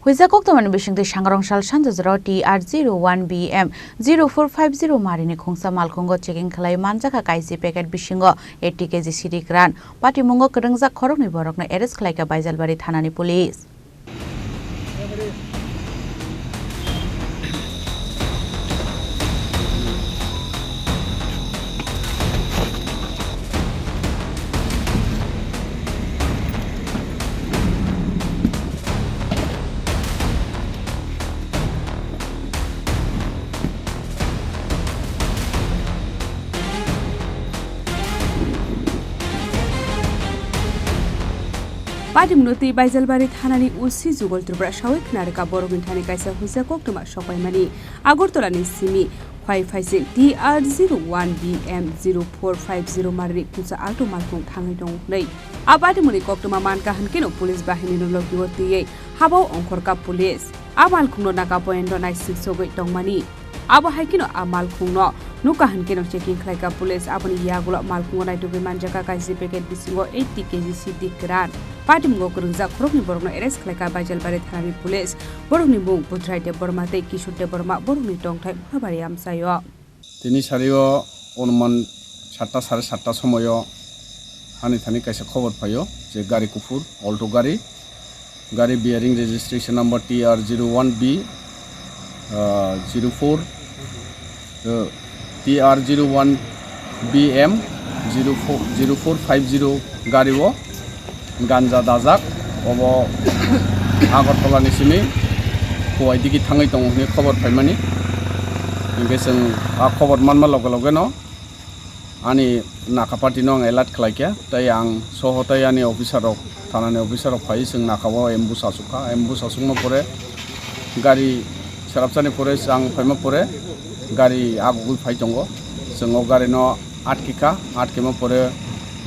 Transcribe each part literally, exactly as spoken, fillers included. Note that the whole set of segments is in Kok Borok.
Huijak koktwmani bisingtwi sangrong sal sanjajaro T R zero one B M zero four five zero marini khungsa malkhungo checking khlai manjakha kaisi packet bisingo eighty K G sidi kwran. Patimungo kwrwngjak khoroknwi borokno arrest khlaikha Baijalbari thanani police. Patimno tei Baijalbari thanani O C Jugal Tripura sawi khna rwkha borokni thani kaisa huijak koktwma sokpaimani. Agartala ni simi phai phaising T R zero one B M zero four five zero marini khungsa alto malkhung thangwi tongo hwnwi. A patimoni koktwma mankha hwnkhe no police bahini no logi o twiwi habao ongkhorkha police. A malkhungno naka point o naisik sogwi tongmani. Abo hai kheno a malkhungno nukha hwnkhe no checking khlaikha police. Aboni yagulo malkhungo naitugwi manjakha kaisi packet bisingo eighty K G sidi kwran. Patimungo kwrwngjak khoroknwi borokno arrest khlaikha Baijalbari thanani police. Borokni mung Budrai Debbarma tei Kishore Debbarma, borokni tongthai Muhabari amchaio. Tini sario onuman satta sare satta somoyo hani thani kaisa khobor phaio je gari kuphur, Alto gari, gari bearing registration number T R zero one B, ah, zero four, eh, T R zero one B M zero four, zero four five zero gari o ganja dajak, obo Agartala ni simi Kuwai digi thangwi tongo hwnwi khobor phaimani. Hinkhe chwng a khobor manma loge loge no ani naka party no ang alert khlaikha, tei ang soho tei ani officer rok, thanani officer rok phaiwi chwng naka o ambush achukha, ambush achukma pore gari serapsani pore ang phaima pore gari agugwi phai tongo, chwng o gari no atkikha, atkima pore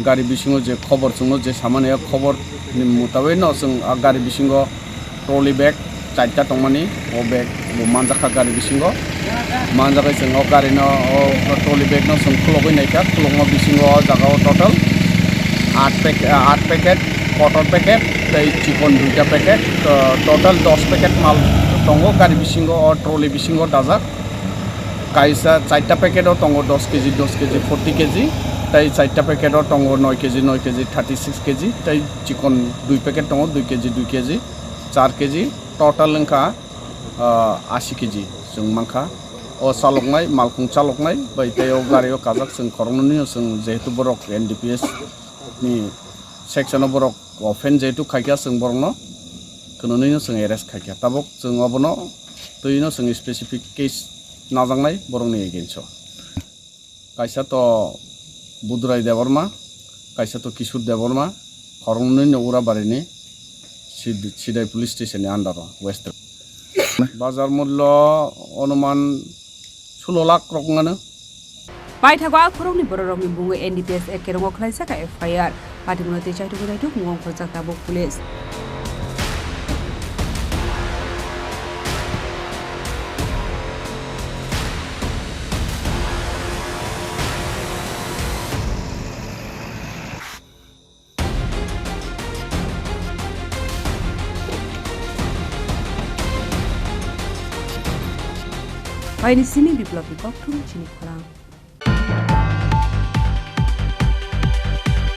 gari bisingo je khobor chwngo, je samani o khobor ni mutabik no chwng a gari bisingo trolley bag charta tongmani, o bag bo manjakha gari bisingo. Manjagwi chwng o gari no, o trolley bag no chwng khulogwi naikha, khulokma bisingo o jaga o total aat pack-, aat packet, kotor packet tei chikon duita packet, to-, total dos packet mal tongo gari bisingo, o trolley bisingo dajak. Kaisa charta packet o tongo dos K G, dos K G, forty K G, tei charta packet o tongo noi K G, noi K G, thirty six K G, tei chikon dui packet tongo dui K G, dui K G, char K G, total wngkha, ah, ashi K G chwng mankha. O chaloknai, malkhung chaloknai bai tei o gari o kajak chwng khoroknwi no chwng jehetu borok N D P S ni section o borok offend jehetu khaikha, chwng borokno khwnwi no chwng arrest khaikha. Tabuk chwng obono twi no chwng specific case najaknai borokni against o. Kaisa to Budrai Debbarma, kaisa to Kishore Debbarma, khoroknwi no Urabarini Sid-, Sidai police station ni under o, West. Bazar mullo onuman sulo lakh rok wngano. Paithago a khoroknwi bororokni bungo N D P S A kerongo khlaijak F I R. Patimungno tei chaitok chaitok mung ongkhorjak tabuk police. Paini simi Biplopni kokthum chini khorang.